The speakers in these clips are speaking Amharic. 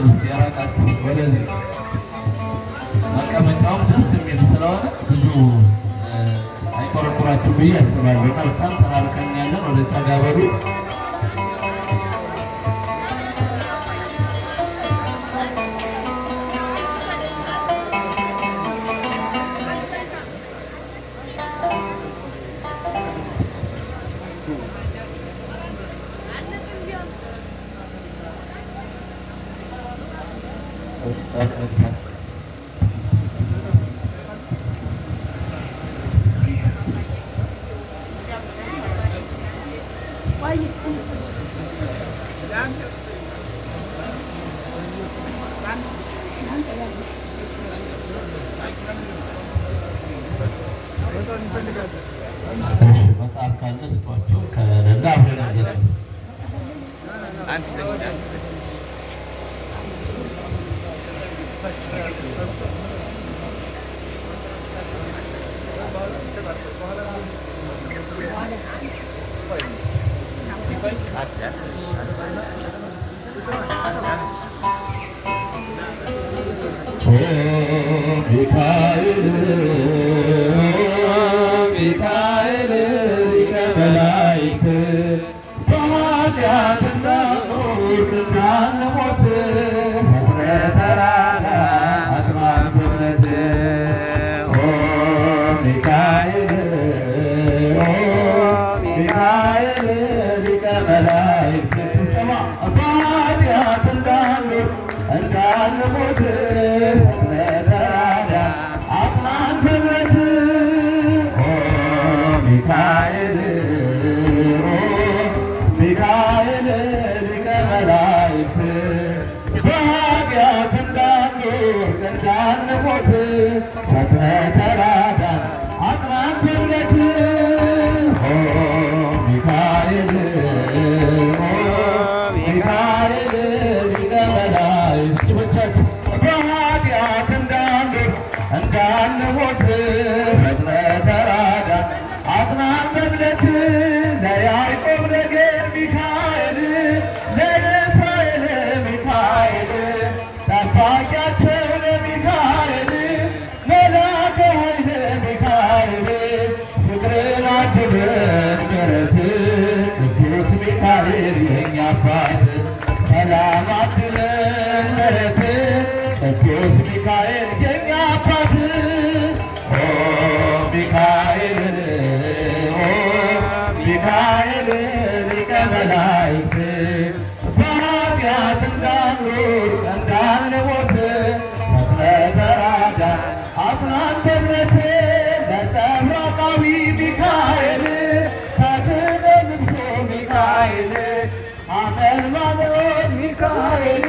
በሉ እስኪ፣ የራቃችሁ ወደዚህ። መቀመጫውም ደስ የሚል ስለሆነ ብዙ አይቆረቁራችሁ ብዬ አስባለሁ እና በጣም ተራርቀን ያለን ወደ ጠጋ በሉ። እሺ፣ መጽሐፍ ካለ ስጧቸው፣ ከሌለ አብረን እንዘምር። አንስተኝ። ሚካኤል፣ ሚካኤል ሊቀ መላእክት፣ በኃጢአት እንዳንወድቅ እንዳንሞት ፈጥነህ ተራዳን፣ አጽናን በእምነት። ኦ ሚካኤል፣ ኦ ሚካኤል ሊቀ መላእክት፣ በኃጢአት እንዳንወድቅ እንዳንሞት ፈጥነህ ተራዳን፣ አጽናን በእምነት። ኦ ሚካኤል፣ ኦ ሚካኤል ሊቀ መላእክት፣ በኃጢአት እንዳንወድቅ እንዳንሞት ፈጥነህ ተራዳን፣ አጽናን በእምነት። ኦ ሚካኤል፣ ኦ ሚካኤል ሊቀ መላእክት፣ በኃጢአት እንዳንወድቅ እንዳንሞት ፈጥነህ ተራዳን፣ አጽናን በእምነት። ለያዕቆብ ነገድ ሚካኤል፣ ለእስራኤል ሚካኤል፣ ጠባቂያቸው ለሚካኤል፣ መላከ ኃይል ሚካኤል፣ ፍቅርን አድለን ምሕረት፣ ቅዱስ ሚካኤል የኛ አባት፣ ሰላም አድለን ምሕረት፣ ቅዱስ ሚካኤል የኛ አባት። ኦ ሚካኤል፣ ኦ ሚካኤል ሊቀ መላእክት፣ በኃጢአት እንዳንወድቅ እንዳንሞት ፈጥነህ ተራዳን፣ አጽናን በእምነት። ለጠብራቃዊ ሚካኤል፣ ፈትነ ልብሶ ሚካኤል፣ አመልማሎ ሚካኤል፣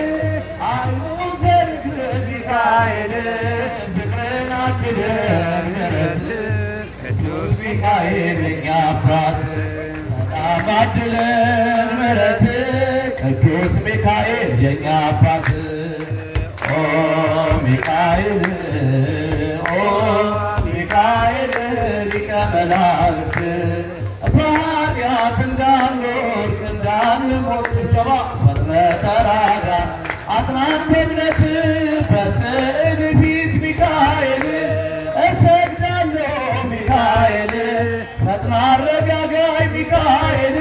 አይኑ ዘርግብ ሚካኤል፣ ፍቅርን አድለን ምሕረት፣ ቅዱስ ሚካኤል የኛ አባት፣ ሰላም አድለን ምሕረት፣ ቅዱስ ሚካኤል የኛ አባት። ኦ ሚካኤል፣ ኦ ሚካኤል ሊቀ መላእክት፣ በኃጢአት እንዳንወድቅ እንዳንሞት ስብሰባ ፈጥነህ ተራዳን፣ አጽናን በእምነት። በስዕል ፊት ሚካኤል እሰግዳለሁ፣ ሚካኤል ፈጥና አረጋጋኝ፣ ሚካኤል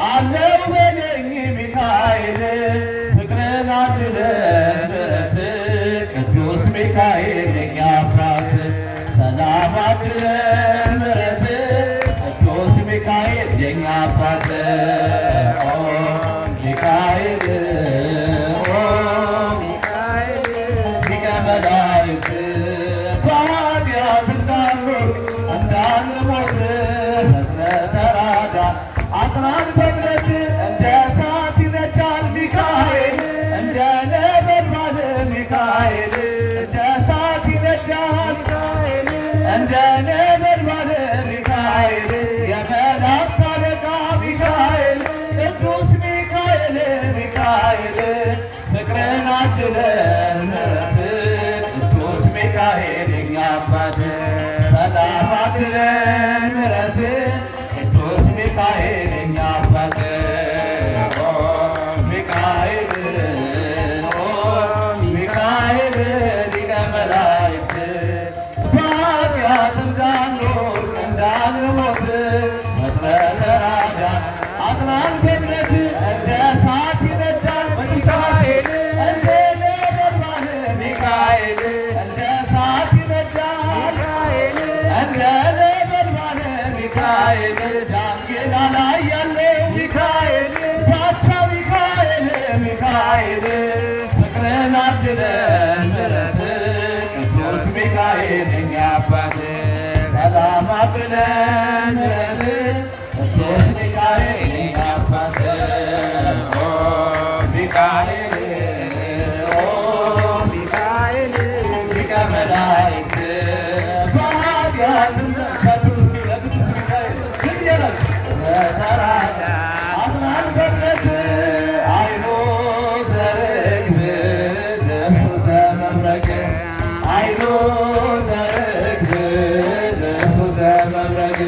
አለው በለኝ፣ ሚካኤል ፍቅርን አድለን ምሕረት፣ ቅዱስ ሚካኤል የኛ አባት፣ ሰላም አድለን ምሕረት፣ ቅዱስ ሚካኤል የኛ አባት። ኦ ሚካኤል፣ ኦ ሊቀ መላእክት፣ በኃጢአት እንዳንወድቅ እንዳንሞት ፈጥነህ ተራዳን፣ አጽናን በእምነት። እንደ እሳት ይነዳል ሚካኤል፣ እንደ ነበልባል ሚካኤል፣ እንደ እሳት ይነዳል፣ እንደ ነበልባል ሚካኤል፣ የመላእክት አለቃ ሚካኤል፣ ቅዱስ ሚካኤል፣ ሚካኤል ፍቅርን አድለን ምሕረት፣ ቅዱስ ሚካኤል የኛ አባት፣ ሰላም አድለን ምሕረት፣ ቅዱስ ሚካኤል የኛ አባት። ኦ ሚካኤል፣ ኦ ምሕረት ቅዱስ ሚካኤል አባት ኦ ሚካኤል ኦ ሚካኤል ሊቀ መላእክት በኃጢአት ቅዱስ ለቅዱስ ሚካኤል ዝም እያላችሁ በተራዳ አጽናን በእምነት አይኑ ዘርግብ ልብሱ ዘመብረቅ አይኑ ዘርግብ ልብሱ ዘመብረቅ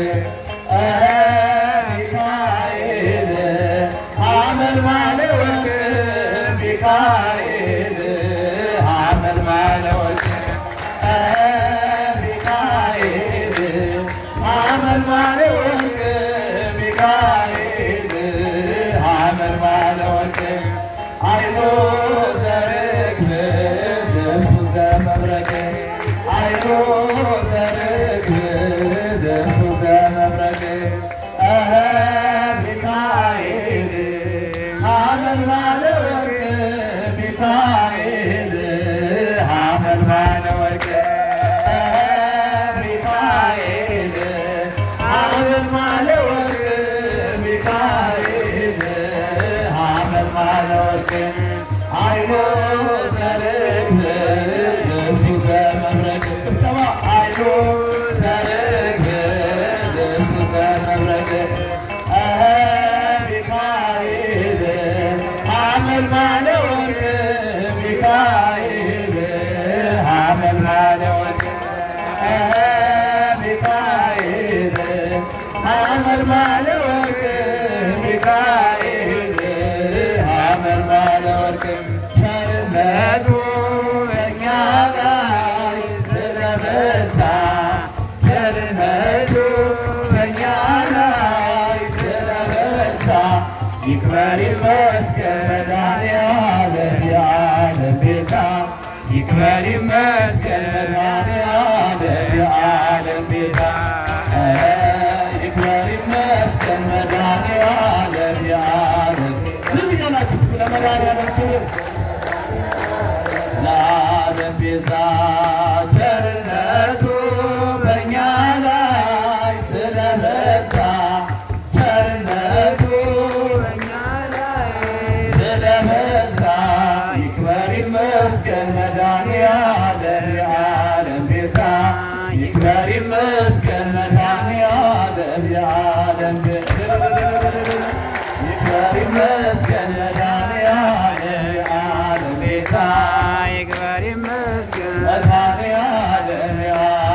ሚካኤል አመልማለ ወርቅ ሚካኤል አመልማለ ወርቅ ሚካኤል አመልማለ ወርቅ ሚካኤል አመልማለ ወርቅ አይኑ ዘርግብ ልብሱ ዘመብረቅ አይኑ ዘርግብ ልብሱ ዘመብረቅ ሚካኤል አመልማለ ወርቅ ሚካኤል አመልማለ ወርቅ ሚካኤል አመልማለ ወርቅ ሚካኤል አመልማለ ወርቅ አይኑ ዘርግብ ልብሱ ዘመብረቅ ስብሰባ አይኑ ዘርግብ ልብሱ ዘመብረቅ ሚካኤል አመልማለ ወርቅ ሚካኤል አመልማለ ወርቅ ሚካኤል አመልማለ ወርቅ ሚካኤል አመልማለ ወርቅ ቸርነቱ በእኛ ላይ ስለበዛ ቸርነቱ በእኛ ላይ ስለበዛ ይክበር ይመስገን መድኃኔዓለም የዓለም ቤዛ ይክበር ይመስገን መድኃኔዓለም የዓለም ቤዛ ይክበር ይመስገን መድኃኔዓለም የዓለም ዝም እያላችሁ ለመድኃኔዓለም ክብር ለዓለም ቤዛ ቸርነቱ በእኛ ላይ ስለበዛ ቸርነቱ በእኛ ላይ ስለበዛ ይክበር ይመስገን መድኃኔዓለም የዓለም ቤዛ ይክበር ይመስገን መድኃኔዓለም የዓለም ቤዛ ይክበር ይመስገን መድኃኔዓለም የዓለም ቤዛ ይክበር ይመስገን መድኃኔዓለም የዓለም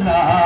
እና